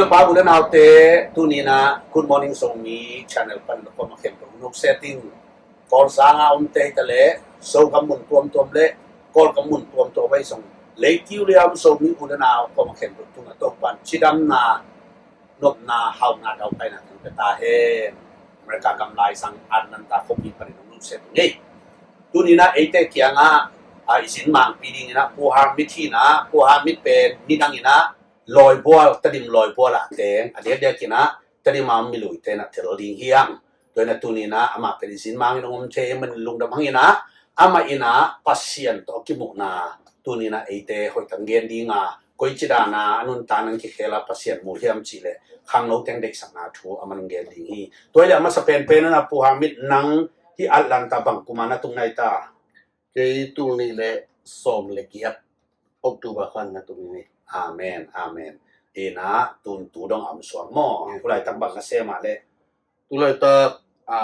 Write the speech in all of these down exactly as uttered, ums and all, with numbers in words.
Pa u le naute, tuni-in ah Good Morning Zomi channel pan kuamah khempeuh nuksia ding. Kawlsang a omte hi ta leh, Zogam mun tuamtuam le Kawlgam mun tuamtuam ahi zong, leitio liam Zomi u le nau kuamah khempeuh tungah Topa'n cidamna, nopna, hauhna, daupaina tang pia ta hen. America gam laizang Atlanta khuapi panin hong nuksia tung ei. Tuni-in ah eite kiangah, a, i zin mangpi dingin ah Pu Hamid hi-in ah, Pu Hamid pen nidangin ah Lawibual, Tedim Lawibual ah teng, a diakdiakin ah Tedim a om miluite in ah tel ding hi hang. Tua hi-in ah tuni-in ah amah pen i zin mangin hong om thei ahih manin lungdam hang in ah, amah in ah Pasian tawh a kimuhna tuni-in ah eite hoih tak gen ding a, koici dan a a nuntakna kikhel a Pasian mu hiam cih leh khangno teng deihsakna thu amah in gen ding hi. Tua hi leh a masa penpen in ah Pu Hamid, nang hih Atlanta bang kum a na tung nai ta? Kei tul nih le sawm le giat October khan na tung hi. Amen, amen. Hi-in ah tun tu dong a om suak maw? Tulaitak bang na sem a leh? Tulaitak, a,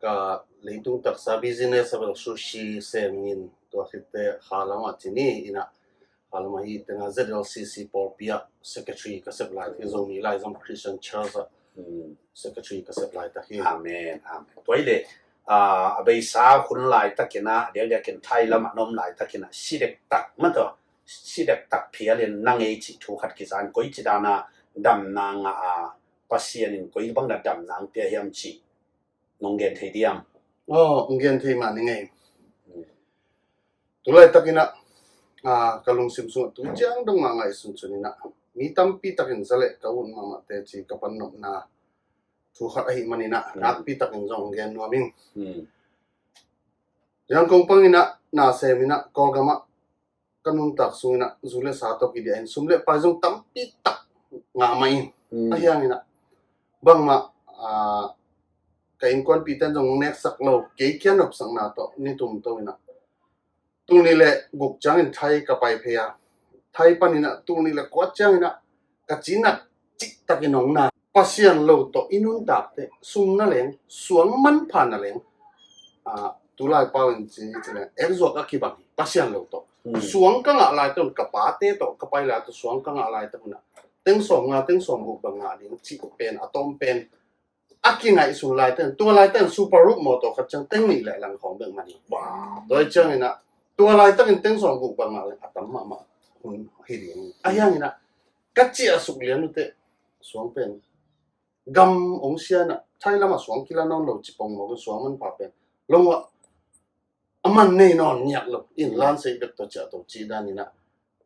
ka leitung taksa business a bel sushi sem in, tua khit teh kha lam ah ci ni, hi-in ah kha lam ah hi teng ah Z L C C pawlpi ah secretary ka sep laitak hi, Zomi Laizom Christian Church ah, hmm, secretary ka sep laitak hi. Amen, amen. Tua hi leh, a, a beisa hun laitakin ah, diakdiakin Thai lam ah na om laitakin ah, si dektak mah tawh, si dektak phialin na ngei cih thu khat kiza in, koici dan a damna ngah a, Pasian in koi bang dan a damna hong pia hiam cih nong gen thei diam? Aw, hong gen thei mah ning ei. Hmm. Tulaitakin ah, a, ka lungsim sungah tu ciang dong mah ngaihsun sun in ah, mi tampi takin za leh ka ut mahmah teci ka pan nopna thu khat ahih manin ah, hmm, nakpi takin zong hong gen nuam ing. Hmm. Yangon pang in ah, na sem in ah, Kawlgam ah ka nuntak sung in ah, zu le sa tawh kidiah in sum le pai zong tampi tak ngah mah ing. Hmm. Ahi hangin ah, bangmah, a, ka innkuanpihte in zong neksak lo, kei kia nopsakna tawh ni tum to in ah, tul nih le guk ciangin Thai ka pai phei a, Thai panin ah tul nih le kua ciangin ah ka cinat cihtakin hong na. Pasian lo tawh i nuntak teh, sum na leng, suang manpha na leng, a, tulai pau in ci, ci leng, ekzuak a kibang hi, Pasian lo tawh. Hmm. Suang ka ngah lai tawh, ka pate tawh ka pai lai tawh suang ka ngah lai tawh na, teng sawm nga, teng sawm guk bang ngah ding cih pen, a tawm pen a kingaihsun laitakin, tua laitakin Subaru mawtaw khat ciang teng nih le lang khawng bek mah hi. Wow. Tua hi ciangin ah, tua laitakin teng sawm guk bang ngah le a tam mahmah hun hi ding. Ahi hangin ah, ka ciah suk lian uh teh, suang pen gam hong sia in ah, Thai lam ah suang kila nawn lo ci pongmawk in, suang manpha pen long uah a man nei nawn ngiat lo in, hmm, lan sei bek tawh ciah to cih dan in ah,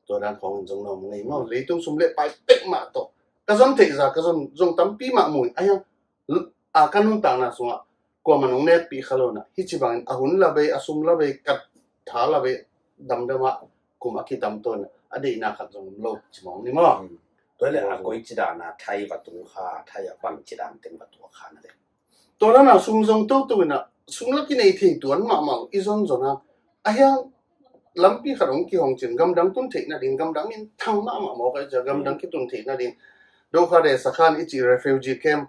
tua dan khawng in zong na om ngei maw. Leitung sum le pai pek mah tawh ka zon theih za, ka zon zong tampi mah mu hi. Ahi hang, a, ka nuntakna sungah kuamah in hong nekpih kha lo in ah, hih ci bangin a hun la bei, a sum la bei, ka tha la bei, damdam ah kum a kitam to in ah, a deihna khat zong om lo ci mawk ni maw. Hmm. Tua hi leh a, oh, koici dan a Thai va tung kha, Thai ah bangci dan teng va tuak kha na leh? Tua dan a sum zong toto in ah, sum la kinei thei tuan mahmah uh, i zonzon a. Ahi hang lampi khat hong kihong cin, gamdang tun theih nading, gamdang minthang mahmah mawk a, i cia gamdang, hmm, kitun theih nading, Dokha Desa khan i cih refugee camp,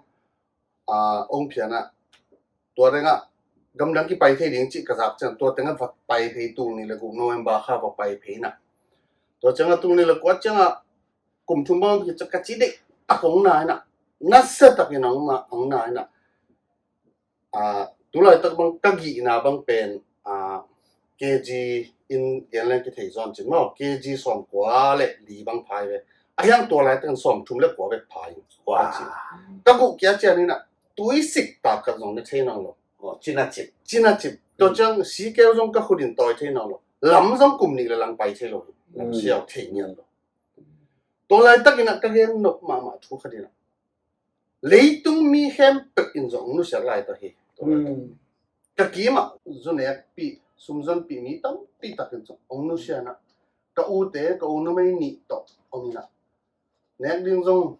a, hong phian ah, tua teng ah gamdang kipai thei ding cih ka zak ciang, tua teng ah va pai phei, tul nih le guk November kha va pai phei in ah. Tua ciang ah tul nih le kua ciang ah kum thum bang kici, ka ci deih tak hong na in ah, nasia takin hong na, hong na in ah. A, tulaitak bang ka gihna bang pen, a, K G in gen leng kithei zaw cin maw, K G sawm kua le li bang pha hi ve. Ahi hang tua laitakin sawm thum le kua bek pha hi. Wow. Ka ci. Ka guh kia cian in ah, tui sik tak khat zong ne thei nawn lo. Oh, cina cip. Cina cip. Tua, hmm, ciang sikeu zong ka khut in tawi thei nawn lo. Lam zong kum nih le lang pai thei lo. Lam, hmm, siau thei ngian lo. Tua laitakin ah ka gen nop mahmah thu khat in ah, leitung mi khempeuh in zong hong nusiat laitak hi. Hmm. Ka kim ah zu nekpih, sum zonpih mi tampi tak in zong hong nusia in ah, ka ute, ka u numei nih tawh om in ah, nek ding zong,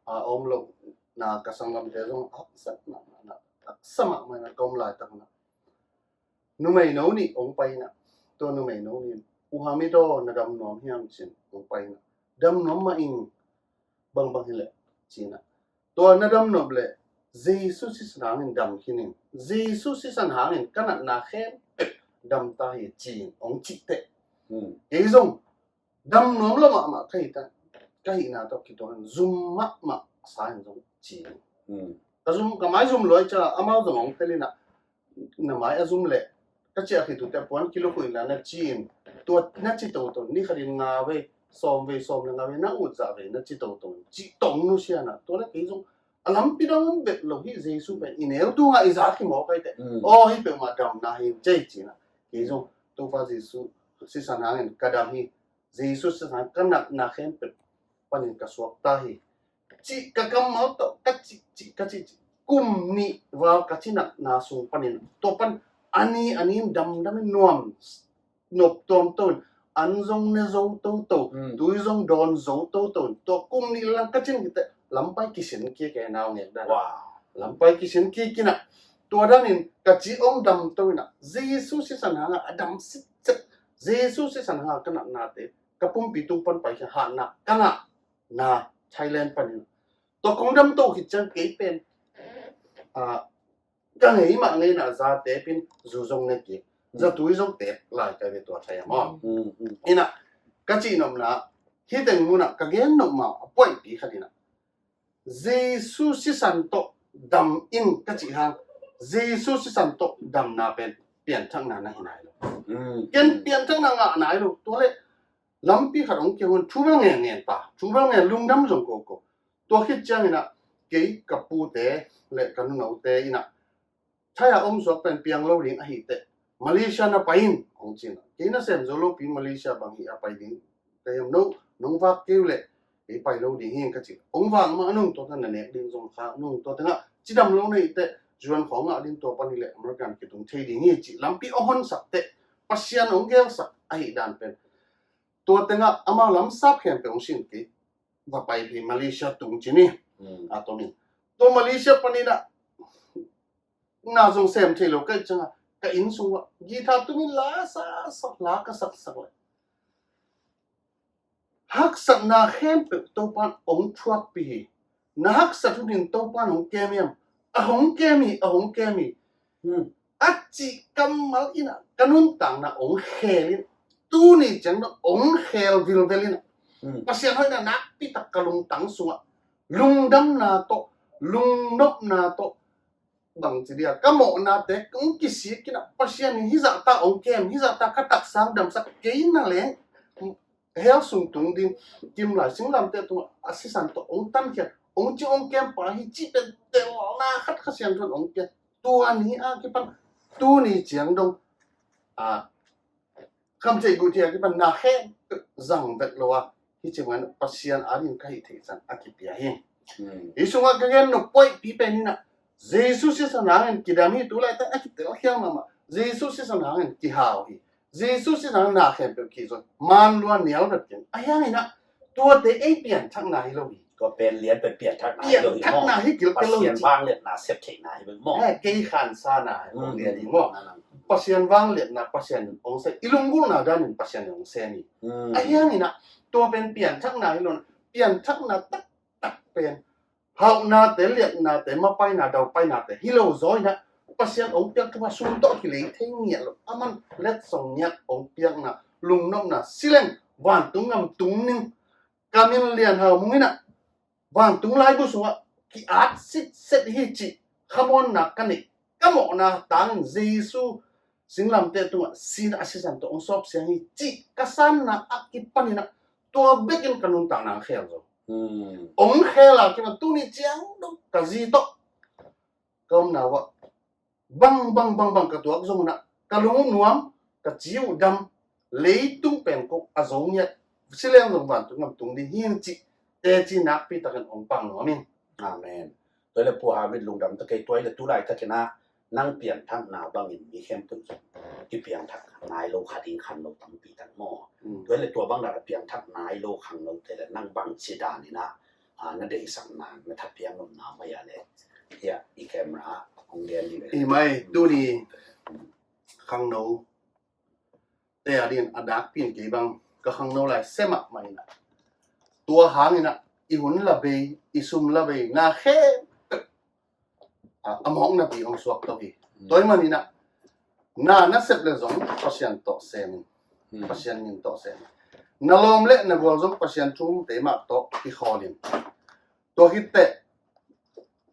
a, om lo, na ka sanggamte zong a haksa mahmah in ah, haksa mahmah in ah ka om laitak in ah, numeino nih hong pai in ah, tua numeino nih in, "U Hamid aw, na dam nuam hiam?" ci-in hong pai in ah, "Dam nuam mah ing, bangbang hi leh," ci-in ah, "Tua na dam nop leh Jesu sisan hangin dam khin in, Jesu sisan hangin ka natna khempeuh dam ta hi," ci-in hong cih teh. Hmm. Kei zong dam nuam lo mahmah ka hih ta, ka hihna tawh kituakin zum mahmah sa in zong ci. Hmm. Ka zum, ka mai zum luai ciang amau zong hong tel in ah, na mai a zum leh ka ciah khit uh teh puan kilukhuh in la na ci in, tua na ci toto, ni khat in nga vei, sawm vei, sawm le nga vei, na ut zah vei na ci toto, cih tawh nusia in ah, tua leh kei zong a lampi dang om bek lo hi, Jesu pen i neu tungah i za khit mawk ai teh. Hmm. Aw, hih peuhmah damna hi cei ci in ah, kei zong Topa Jesu sisan hangin ka dam hi, Jesu sisan hangin ka natna khempeuh panin ka suakta hi, cih ka kammal tawh ka cih, cih, ka cih, cih. Kum nih val ka ci natna sung panin, tua pan a ni a ni in damdam in nuam, nop tuamtuam in, an zong ne zo toto, hmm, tui zong dawn zo toto in, tua kum nih lang ka cin khit teh lampai kisin kik e, nau ngek dan. Wow. Lampai kisin kik in ah, tua danin ka ci om damto in ah, Jesu sisan hangah a dam sitset, Jesu sisan hangah ka natnate ka pumpi tung pan pai khin, hatna ka ngah na Thailand panin. Tua kong damto khit ciang kei pen, ah, ka ngei mah ngei in ah, za tep in, zu zong ne kik, zatui zong tep lai ka ve tua Thai ah maw. Mm, mm. In ah, ka cih nopna, hih teng mun ah ka gen nop mah a puaihpi khat in ah, Jesu sisan tawh dam in ka cih hang, Jesu sisan tawh damna pen pianthakna na hi nai lo. Mm. Ken pianthakna ngah nai lo. Tua leh lampi khat hong kiang un, thu bel ngen ngen ta, thu bel ngen, lungdam zong ko ko. Tua khit ciangin ah kei ka pute le ka nunote in ah, Thai a om suak pen piang lo ding ahih teh Malaysia na pai in, hong ci in ah. Kei nasem zo lopi Malaysia bang hi a pai ding ka hiam? No, nong vak kei uh leh kei pai lo ding hi ing, ka ci. Hong vak mah nung, tua teng na nek ding zong kha nung, tua tengah cidam lo na hih teh zuan khawng ngah ding, tua pan hi leh American kitung thei ding hi, ci. Lampi hong honsak teh Pasian hong gelsak ahih dan pen, tua tengah amau lamsap khempeuh hong sin, kei va pai hi Malaysia tung ci ni. Hmm. A tomin, tua Malaysia panin ah na zong sem thei lo ka hih ciangah, ka inn sung uah guitar tung in la sa sak, la ka saksak leh haksatna khempeuh Topa'n hong thuakpih hi. Na haksat hun in Topa'n hong kem hiam? A hong kem hi, a hong kem hi. Hmm. A cih kammal in ah ka nuntakna hong khel in, tuni ciang dong hong khel vilvel in ah. Hmm. Pasian hoihna nakpi tak ka lungtang sungah, lungdamna tawh, lungnopna tawh, bangci dia, ka mawhnate kong kisik in ah, Pasian in hih zahta hong kem, hih zahta ka taksa hong damsak, kei na leng hell sung tung ding, kim lai singlamteh tungah a sisan tawh hong tankhiat, hong ci hong kempa hi, cih pen telna khat Kha Siangtho in hong pia. Tua ni a kipan, tuni ciang dong, a, khamtheih guhtheih a kipan na khempeuh zang vet lo a, hih ci bangin Pasian adingin ka hih theih zang a kipia hi. Hmm. Hih sungah ka gen nop puaihpi pen in ah, Jesu sisan hangin kidam hi, tu laitak a kitel khial mahmah. Jesu sisan hangin kihau hi. Jesu sisan hangin na khempeuh kizon. Man lua nial vet keng. A hiangin ah, tuate ei pianthakna hi lo hi. Tua pen lian pen pianthakna hi lo hi maw. Pianthakna hi kilkel lo hi. Pasian vangliatna sep theihna hi bek maw. Eh, kei khansa na hi, mm, kong lian hi maw. Pasian vangliatna, Pasian in hong sem, i lunggulhna danin Pasian in hong sem hi. Mm. A hiangin ah, tua pen pianthakna hi lo, pianthakna taktak pen hauhnate, liatnate, mapaina, daupainate hi lo zaw in ah, Pasian hong piak thupha sum tawh kilei thei ngiat lo. Aman letsong ngiat hong piakna, lungnopna, sileng vantung gam tung ning, ka min Lian Hau Mung in ah, vantung laibu sungah ki-at sitset hi cih khamuanna ka neih, ka mawhna tangin Jesu singlamteh tungah si in ah, a sisan tawh hong sawp siang hi cih ka sanna a kipan in ah, tua bekin ka nuntakna hong khel zo. Hmm. Hong khel a kipan tuni ciang dong ka zi tawh ka omna uah bang, bang, bang, bang ka tuak zong un ah, ka lung uh nuam, ka ci uh dam, leitung pen ko a zo ngiat, sileng zong vantung gam tung ding hi ing cih teci nakpi takin hong pang nuam ing. Amen. Tua hi leh Pu Hamid, lungdam ta kei. Tua hi leh tu laitakin ah nang pianthakna bangin mi khempeuh zong kipianthak nai lo kha ding khangno tampi tak maw. Mm. Tua hi leh tua bang dan a pianthak nai lo khangnote leh nang bangci danin ah, a, na deihsak nang, na thapiak nopna mai a leh, hiah i camera ah hong gen dih ve. I mai, tuni khangnote a dingin a dakpi in kei bang ka khangno lai se mahmah in ah, tua hangin ah i hun la bei, i sum la bei, na khempeuh, a, a mawknapi hong suak to hi. Hmm. Tua ahih manin ah, na, na sep leh zong Pasian tawh sem in. Hmm. Pasian min tawh sem in. Na lawm leh na gual zong Pasian thu umte mah tawh kikhawl in. Tua khit teh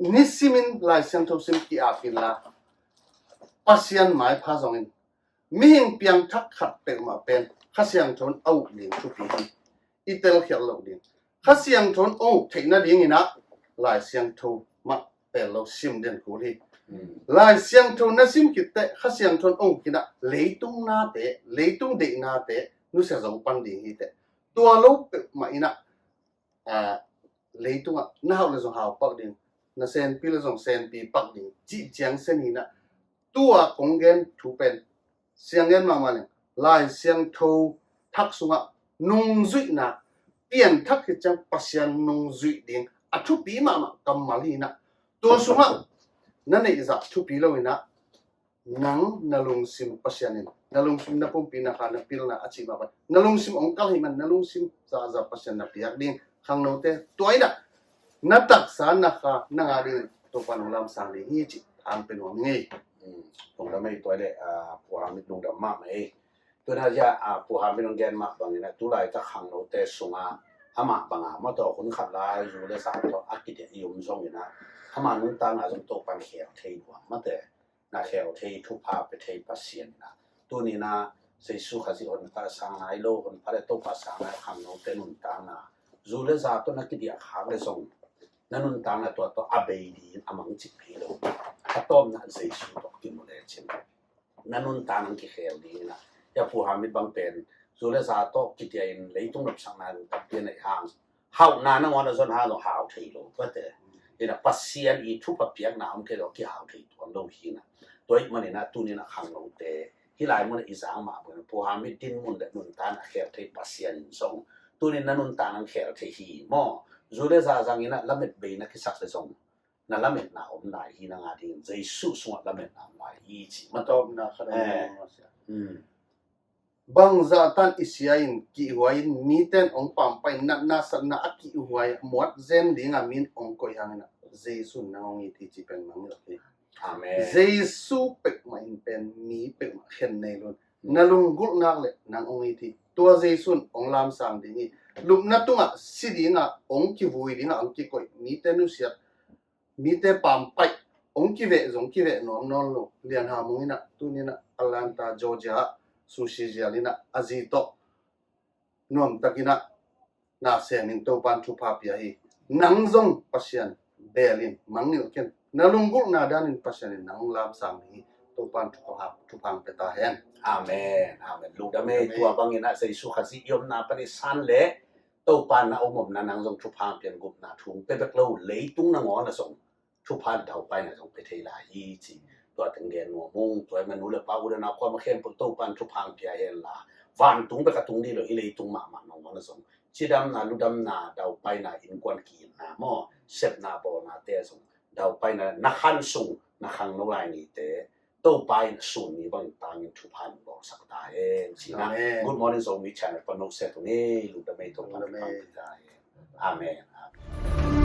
nisimin Lai Siangtho sim ki-ap inla, Pasian maipha zongin mihing piangthak khat peuhmah pen Kha Siangtho in a uk ding thupi hi. I telkhial loh ding, Kha Siangtho in a uk theih nadingin ah Lai Siangtho mah tel lo sim den kul hi. Lai Siangtho na sim khit teh Kha Siangtho in a uk in ah leitung nate, leitung deihnate nusia zo pan ding hi teh. Tua lo peuhmah in ah, aa, leitungah na hauh le zong hau pak ding, na senpi le zong senpi pak ding cih ciang sen hi in ah, tua kong gen thu pen siang gen mahmah leng Lai Siangtho thak sungah nungzuihna, pianthak khit ciang Pasian nungzuih ding a thupi mahmah kammal hi in ah, tua sungah na neih zah thupi lo in ah, nang na lungsim Pasian in, na lungsim na pumpi na kha na pilna a cih mah bang, na lungsim hong kal hi man, na lungsim zahzah Pasian na piak ding khangnote tua in ah na taksa na kha na ngah ding Topa in hong lamsang ding hi cih hong pia nuam ing ei. Lungdam ei, tua leh, ah, Pu Hamid lungdam mahmah ei. Tua in ah, ah, Pu Hamid hong gen mah bangin ah, tu laitak khangnote sungah amah bangah mah tawh hun khat lai zu le za tawh a kidiah i om zongin ah, ama nuntakna zong Topa in khel thei nuam mah teh. Na khel thei, thupha pia thei Pasian in ah, tuni in ah Jesu Khazih honpa sang nai lo, honpa le Topa sang nai khangnote nuntakna, zu le za tawh na kidiah khak le zong na nuntakna tua tawh a bei ding a mangcip hi lo. A tawpna Jesu tawh kimu lecin na nuntakna hong kikhel ding in ah, hia Pu Hamid bang pen zu le za tawh kidiah in leitung nopsakna tampi a neih hang, hauhna nangawn a zon hang zong hau thei lo, tua teh. Hi in ah Pasian i thupha piakna om kei lo kihau thei tuan lo hi in ah, tua ahih manin ah tuni in ah khangnote hih lai mun ah i zang mah bangin ah Pu Hamid dinmun le nuntakna khel thei Pasian in zong tuni in na nuntakna khel thei hi maw. Zu le za zangin ah lamet bei na kisak le zong na lametna om lai hi, nang a dingin Jesu sungah lametna om lai hi cih mah tawh. Tawpna khat a, eh, om a sia. Hmm. Bang zah tan i sia in, kihhuai in, mite in hong pampai in, natna satna a kihhuai muat zen dingah mi in hong koih hangin ah Jesu in nang hong it hi cih pen mangngilh hi. Amen. Jesu peuhmah in pen mi peuhmah khen nei lo in, na lunggulh nak leh nang hong it hi. Tua Jesu in hong lamsang ding hi. Lupna tungah si dingah, hong kivui dingah hong kikoih, mite nusiat, mite pampaih, hong kiveh zong kiveh nuam nawn lo Lian Ham Mung in ah tuni in ah Atlanta, Georgia ah sushi zial in ah a zi tawh nuamtakin ah na sem in Topa in thupha pia hi. Nang zong Pasian beel in, mangngilh ken. Na lunggulhna danin Pasian in nang lamsang ding hi. Topa in thupha, thupha hong pia ta hen. Amen. Amen. Lungdam ei. Amen. Tua bangin ah Jesu Khazih i omna pan i san leh Topa in na om omna nang zong thupha hong pia in, gupna thu hong pia bek lo, leitung nangawn ah zong thupha le daupaina zong pia thei lai hi ci. Tua teng gen nuam ung. Tua ahih manin nu le pa, u le nau, kuamah khempeuh Topa in thupha hong pia hen la, vantung bek a tung ding lo, hih leitung mahmah nangawn ah zong cidamna, ludamna, daupaina, innkuan ki-itna maw, sepna bawlnate ah zong daupaina, na khan sung, na khangno lai nite Topa in a sun ni bangin tangin thupha in bawlsak ta hen ci-in ah. Amen. Good Morning Zomi Channel pan nong set ung ei. Lungdam ei, Topa in thupha hong pia ta hen. Amen. Amen.